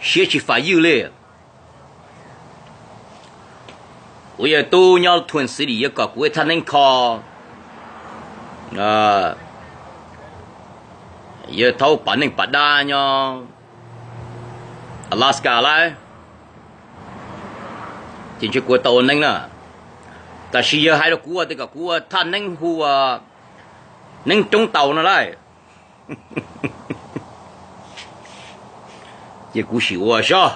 Siab tsis fam ywj li. Kuv yawg tub nyob Twin City yuav kom kuv ua thaj neeb kho, yawg thaub pam neej pam dab nyob Alaska lawm, ces ntshe kuv tau ua neeb na. Tab sis yawg hais rau kuv tias kom kuv ua thaj neeb hu ua neeb roob taus no lauj. Ces kuv sim ua saib,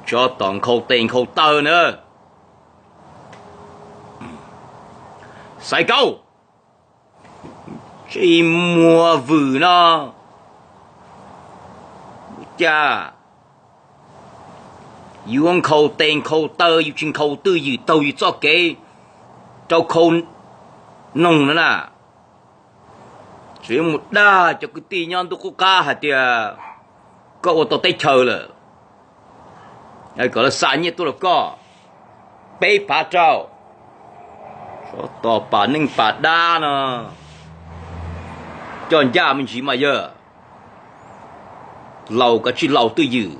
tsov tom nkhaus tes nkhaus taw na. Xaiv Kaub, ntsej muag vwm no, cas yus nkhaus tes nkhaus taw yus tsis nkhaus twj ywm taug yus txoj kev rau khau noog no na. Tseem yuav mus dag cov kwv tij nyob ntuj qub qab hais tias koj ua tau teb chaws lawm, kom lawv xa nyiaj tuaj rau koj peb phav rau. Tsov tom pam neej pam dab no, coj ncaj me ntsis mas yawg. Laus koj tsis laus twj ywm,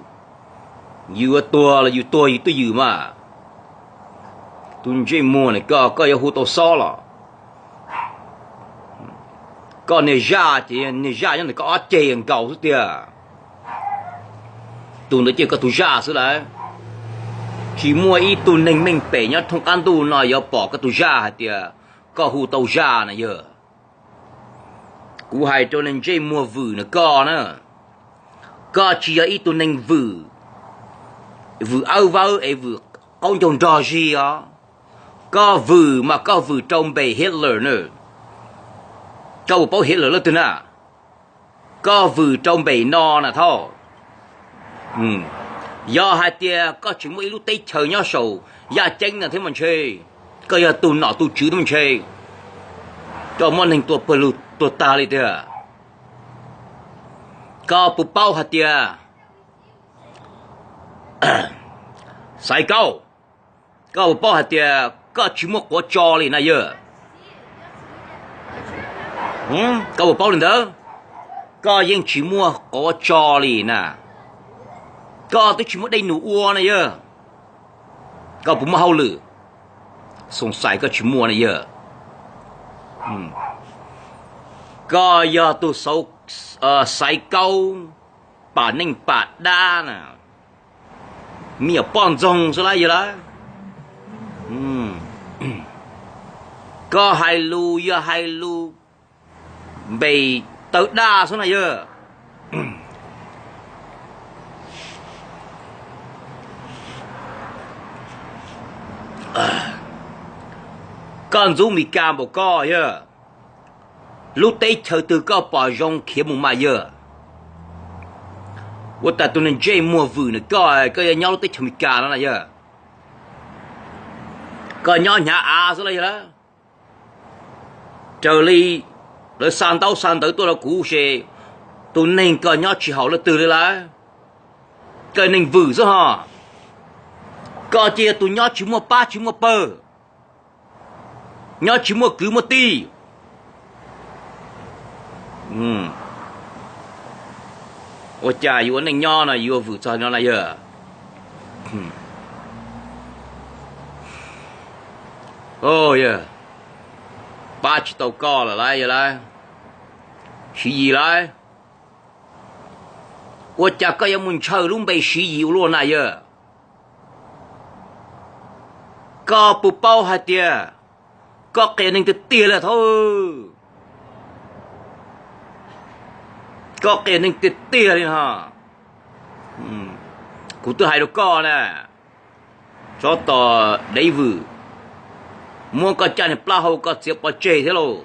yus yuav tuag los yus tuag yus twj ywm mas. Tus ntsej muag ne, koj, koj yuav hu tau xob los? Koj niag zaj ces niag zaj nyob ntawm koj ob ceg nkaus xwb tiag. Tus ntawd ces koj tus zaj xwb lawm. Tsis muaj ib tug neeg meej pem nyob thoob qab ntuj no yuav pom koj tus zaj hais tias koj hu tau zaj na yawg. Kuv hais rau niag ntsej muag vwm na koj na, koj tsis yog ib tug neeg vwm, vwm awb vawb es vwm qaub ncaug nrog zig os. Koj vwm mas koj vwm rau npe Hitler na. Koj puas paub Hitler leej twg na? Koj vwm rau npe no na thaub. Yog hais tias koj tseem muaj ib lub teb chaws nyob saum yaj ceeb no thiab mas ntshe koj yog tus nom tus tswv thiab mas ntshe koj muab neeg tua pawg lug tuag tag li tiag. Koj puas paub hais tias Xaiv Kaub, koj puas paub hais tias koj tsis muaj quav tso li na yawg? Koj puas paub li ntawd? Koj yeej tsis muaj quav tso li na. Koj twb tsis muaj dej num ua na yawg. Koj puas muaj hauj lwm? Xoom xais koj tsis muaj na yawg. Koj yog tus Xaiv Kaub pam neej pam dab na, me nyuam poj ntxoog xwb lawm yawg lawm. Koj hais lus yog hais lus npe tawv daj xwb na yawg. Koj ntxub Mes Kas npaum koj yawg, lub teb chaws twg koj pom zoo khiav mus mas yawg. Ua tas tus neeg ntsej muag vwm na koj, koj yuav nyob lub teb chaws Mes Kas no na yawg? Koj nyob hnyav av xwb lawm yawg lawm. Raws li lawv xa ntaub xa ntawv tuaj rau kuv ces tus neeg koj nyob tsis haum leej twg li lawm. Koj neeg vwm xwb ho. Koj cia tus nyob tsis muaj pab tsis muaj pawg, nyob tsis muaj kwv muaj tij. Ua cas yus ua neej nyob no yus yuav vwm txog no na yawg? Pab tsis tau koj lawm lauj yawg lauj. Siv Yis lauj, ua cas koj yuav mus ntshaw lub npe Siv Yis ua luaj na yawg? Koj puas paub hais tias koj qias neeg tiag tiag li thaub? Koj qias neeg tiag tiag li no. Kuv twb hais rau koj na, tsov tom dev vwm, muab koj caj niag plaub hau koj txiav pov tseg thiab lauj.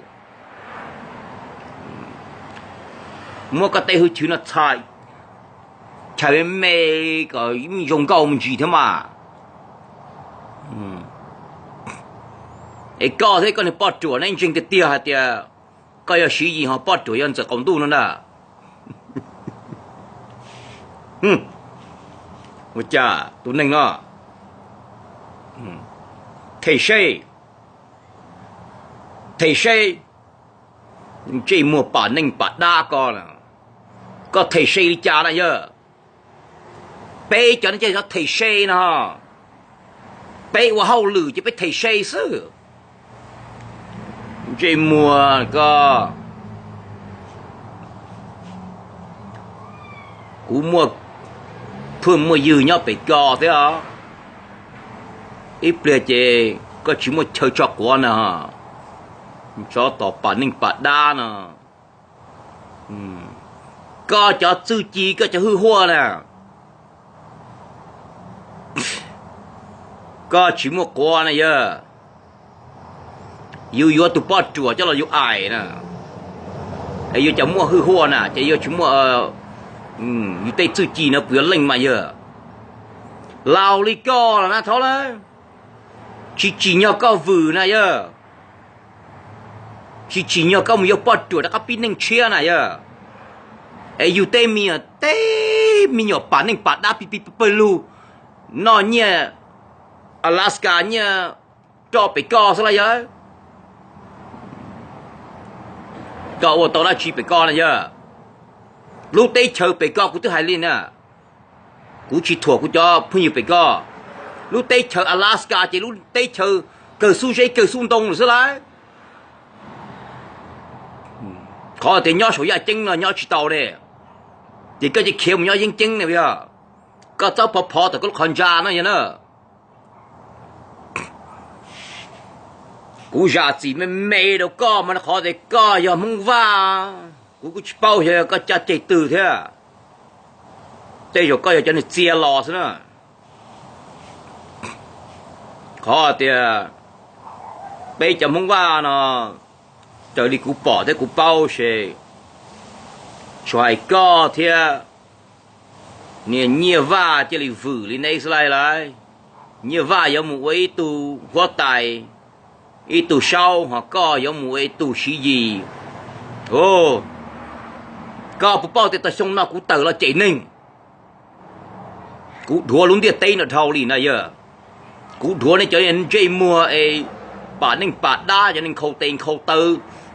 Muab koj tej hwj chwv no txhais chaw me me kom zoo nkauj me ntsis thiab mas. Es koj thiab koj niag poj ruam neb ntseeg tiag tiag hais tias koj yog Siv Yis ho poj ruam yog Ntxawm Qaum Ntuj no na. Ua cas tus neeg no, them seb, them seb, Ntsej muag pam neej pam dab ko na, koj them se li cas na yawg? Peb cov no ces yog them se no, peb ua hauj lwm ces peb them se xwb. Ntsej muag ko, kuv muaj phooj muaj ywg nyob pem ko thiab os. Ib pliag ces koj tsis muaj chaw tso quav na, tsov tom pam neej pam dab no. Koj cov txuj ci koj cov hwj huaj na, koj tsis muaj quav na yawg. Yus yuav tus poj ruam coj los yus aim na, es yuav cov muaj hwj huaj na ces yuav tsis muaj, yus tej txuj ci no puas yuav leej mas yawg? Laus li koj los na thaub lawm, tsis tsim nyog koj vwm na yawg. Tsis tsim nyog koj mus yuav poj ruam rov qab pib neej tshiab na yawg. Es yus tej me nyuam, tej me nyuam pam neej pam dab pib pib pawg lug, noj nyiaj Alaska nyiaj roj pem ko xwb los yawg. Koj ua tau dab tsi pem ko na yawg? Lub teb chaws pem ko kuv twb hais li na, kuv tsis thuam kuv cov phooj ywg pem ko. Lub teb chaws Alaska ces lub teb chaws kawg xub zeb kawg xub ntoo lawm xwb lauj. Qhov tias nyob saum yaj ceeb no nyob tsis tau ne, ces koj cia khiav mus nyob yeeb ceeb ne yog? Koj txhob phov phov tom koj lub qhov ntsa no yog na. Kuv zam txim me me rau koj mas qhov tias koj yog Hmoob Vaj, kuv kuj tsis paub xyov koj caj ceg twg thiab. Tej zaum koj yog cov niag txia los xwb na. Qhov tias peb cov Hmoob Vaj no, raws li kuv pom thiab kuv paub ces tsuas hais koj thiab niag Nyiaj Vaj cia li vwm li neb xwb lauj. Nyiaj Vaj yuav mus ua ib tug huab tais, ib tug saub, ho koj yuav mus ua ib tug Siv Yis. Koj puas paub tias tag xyoo no kuv tawm los cem neeg, kuv dhuav lub ntiaj teb no dhau li na yog. Kuv dhuav nej cov ntsej muag es pam neej pam dab, cov neeg nkhaus tes nkhaus taw,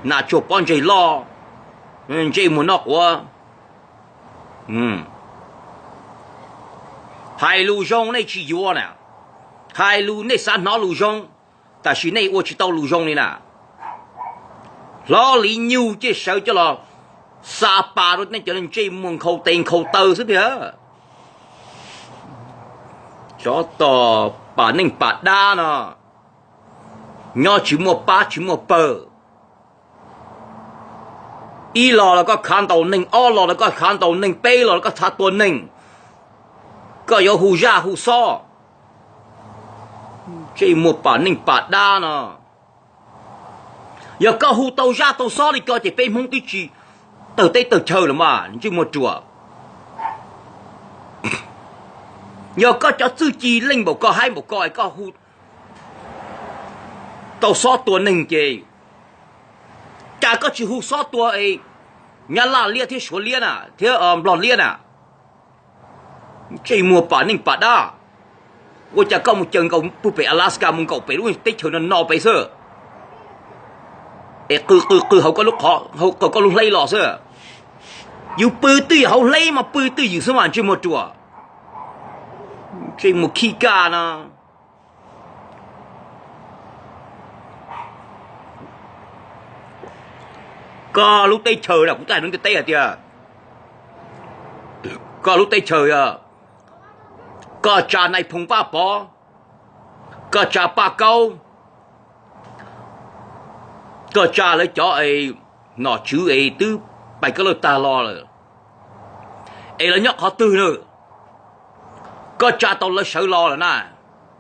nas tsuag pob ntseg loj, ntsej muag noj quav. Hais lus zoo nej tsis yuav na, hais lus nej xav hnov lus zoo, tab sis nej ua tsis tau lus zoo li na. Hlob Lis Nyug cia sawv coj los xa pas rau nej cov ntsej muag nkhaus tes nkhaus taw xwb tiag. Tsov tom pam neej pam dab no, nyob tsis muaj pab tsis muaj pawg. Ib los los koj khav ntaus neeg, ob los los koj khav ntaus neeg, peb los los koj txhav tua neeg, koj yuav hu zaj hu xob. Ntsej muag pam neej pam dab no, yog koj hu tau zaj tau xob li ko ces peb Hmoob twb tsis tawg teb tawg chaw lawm mas ntsej muag ruam. Yog koj cov txuj ci leej npaum ko haib npaum ko es koj hu tau xob tua neeg ces cas koj tsis hu xob tua es Nyab Laj liab thiab Suav liab na, thiab Nplog liab na? Ntsej muag pam neej pam dab, ua cas koj mus caws nkaus puag pem Alaska mus nkaum pem lub teb chaws no no pem xwb, es qw qw qw hauv koj lub hleb los xwb. Yus pw twj ywm hauv hleb mas pw twj ywm xwb mas ntsej muag ruam, ntsej muag khib kaj no. Koj lub teb chaws na, kuv twb hais rau ntiaj teb hais tias koj lub teb chaws, koj tsa Nais Phoo Paj Pov, koj tsa Paj Kaub, koj tsa lawv cov nom tswv es twb pais koj lawj tag los lawm, es lawv nyob qhov twg na? Koj tsa tau lawv sawv los lawm na?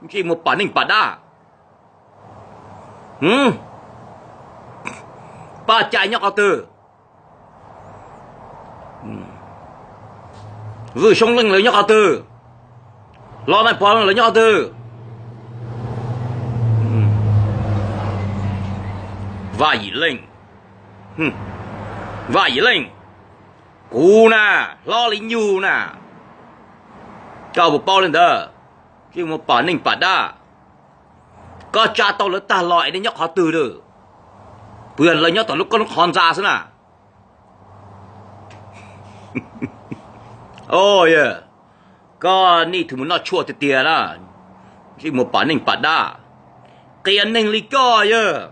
Ntsej muag pam neej pam dab. Paj Cai nyob qhov twg? Vwj Soob Leej lawv nyob qhov twg? Hlob Nais Phoo lawv nyob qhov twg? Vaj Yim Leej, Vaj Yim Leej, kuv na, Hlob Lis Nyug na, koj puas paub li ntawd? Ntsej muag pam neej pam dab. Koj tsa tau lawv tag los es nej nyob qhov twg lawm? Puas yog lawv nyob tom lub koj lub qhov ntxa xwb na? Oj, koj nej tus mus noj tshuaj tiag tiag na, ntsej muag pam neej pam dab, qias neeg li koj yog,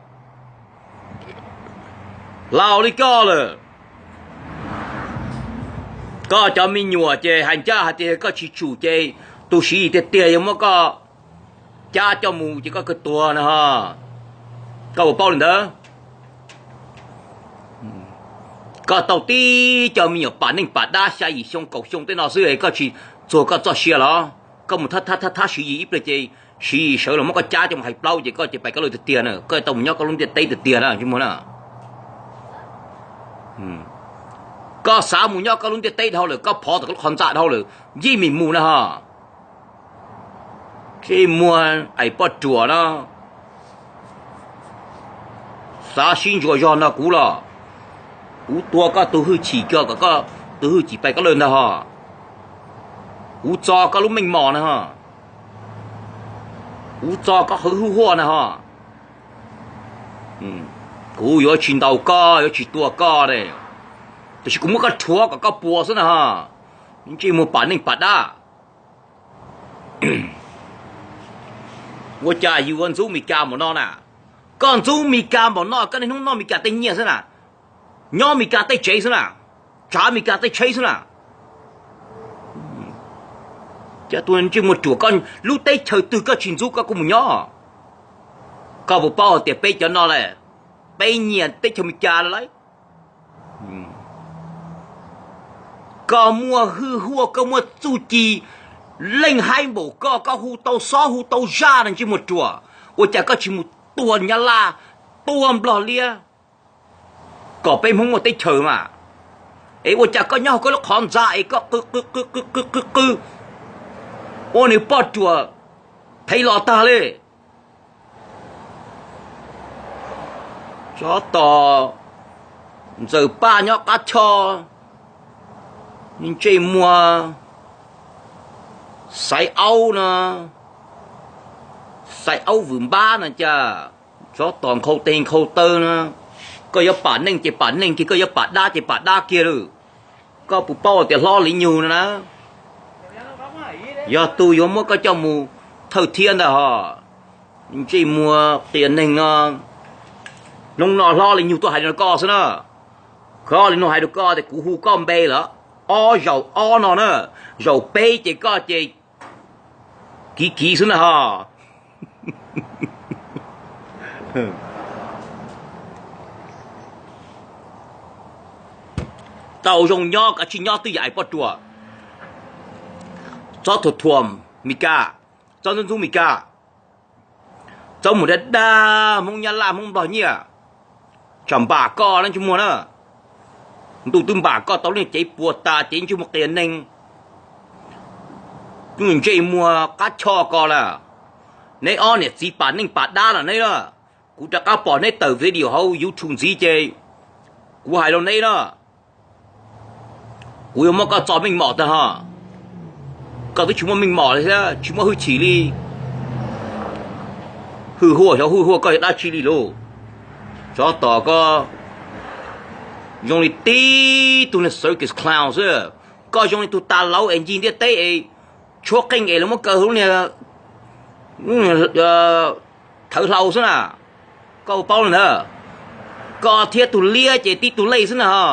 laus li koj lawm. Koj cov me nyuam ces hais ncaj hais tias koj tsis tsum ces tus Siv Yis tiag tiag yuav muab koj cab coj mus ces koj kawg tuag na ho. Koj puas paub li ntawd? Koj tau tib co me nyuam pam neej pam dab xya yim xyoo kaum xyoo tej no xwb es koj tsis txuag koj txoj sia los? Koj mus thab thab thab Siv Yis ib pliag ces Siv Yis sawv los muab koj cab coj mus hais plaub ces koj ces pais koj lawm tiag tiag na, koj tau mus nyob koj lub ntiaj teb tiag tiag na tsis muaj na. Koj xav mus nyob koj lub ntiaj teb dhau lawm, koj phov tau koj lub qhov ntxa dhau lawm, ntsej muag mus na ho. Ntsej muag ais poj ruam no, xav sib ntsuas zog nrog kuv los? Kuv tua koj tus hwj chim kiag kom koj tus hwj chim pais koj lawm ntag ho. Kuv txo koj lub meej mom na ho. Kuv txo koj qhov hwj huaj na ho. Kuv yuav tsis ntaus koj, yuav tsis tua koj ne, tiam sis kuv muab koj rhuav kom koj puas xwb na ho. Ntsej muag pam neej pam dab. Ua cas yus ua ntxub Mes Kas npaum no na? Koj ntxub Mes Kas npaum no, koj niaj hnub noj Mes Kas tej nyiaj xwb na, nyob Mes Kas tej tsev xwb na, tsav Mes Kas tej tsheb xwb na. Cas tus ntsej muag ruam, koj lub teb chaws twg koj tsis ntxub koj kuj mus nyob. Koj puas paub hais tias peb cov no lawm, peb nyiam teb chaws Mes Kas lawm lauj. Koj muaj hwj huaj, koj muaj txuj ci, leej haib npaum koj, koj hu tau xob hu tau zaj no ntsej muag ruam, ua cas koj tsis mus tua Nyab Laj, tua Nplog liab, kom peb Hmoob muaj teb chaws mas? Es ua cas koj nyob hauv koj lub qhov ntxa es koj qw qw qw qw qw qw qw ua nws poj ruam thev los tag li? Tsov tom Ntxawm Paj nyob qab choj, ntsej muag xaiv aub no, xaiv aub vwm npab no cas, tsov tom nkhaus tes nkhaus taw no. Koj yuav pam neej ces pam neej kiag, koj yuav pam dab ces pam dab kiag lawm. Koj puas paub tias hlob Lis Nyug no na, yog tus yuav muab koj coj mus thawj thiab ntag ho. Ntsej muag qias neeg no. Hnub no hlob Lis Nyug tuaj hais rau koj xwb na. Hlob Lis Nyug hais rau koj tias kuv hu koj npe lawm, ob zaum ob no na, zaum peb ces koj ces kiv kiv xwb na ho. Tau zoo nyob kav tsij nyob twj ywm ais poj ruam. Txhob thuam thuam Mes Kas, txhob ntxub ntxub Mes Kas, txhob mus dag dag Hmoob Nyab Laj Hmoob Nplog nyiaj. Tsam npam koj na ntsej muag na, ntuj twb npam koj tau lub cev puas tas ces ntsej muag qias neeg, ntsej muag qab choj ko lawm. Neb ob niam txiv pam neej pam dab lawm neb na. Kuv rov qab pom neb tawm video hauv YouTube ntxiv ces kuv hais rau neb na, kuv yuav muab koj txo meej mom tag ho. Koj twb tsis muaj meej mom li thiab tsis muaj hwj chim li. Hwj huaj xyov hwj huaj koj yog dab tsi li lauj. Tsov tom koj zoo li tib tug circus clown xwb. Koj zoo li tus tas laus es ncig ntiaj teb es tshuab qeej es lawv muab kaw lub niag thawv hlau xwb na. Koj puas paub li ntawd? Koj thiab tus liab ces tib tug lej xwb na ho.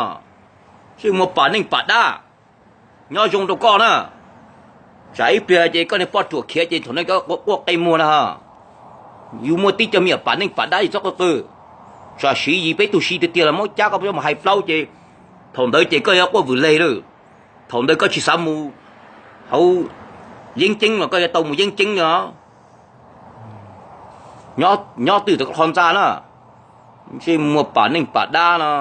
Ntsej muag pam neej pam dab, nyob zoo rau koj na. Tsam ib pliag ces koj niag poj ruam khiav ces thaum no koj quaj qe muag na ho. Yus muaj tib co me nyuam pam neej pam dab yus txhob qw qw. Tsam Siv Yis peb tug Siv tiag tiag los muab cab koj mus hais plaub ces thaum ntawd ces koj yuav quaj vwm leg lawm. Thaum ntawd koj tsis xav mus hauv yeeb ceeb los koj yuav tau mus yeeb ceeb os. Nyob twj ywm koj qhov ntxa na. Ntsej muag pam neej pam dab no.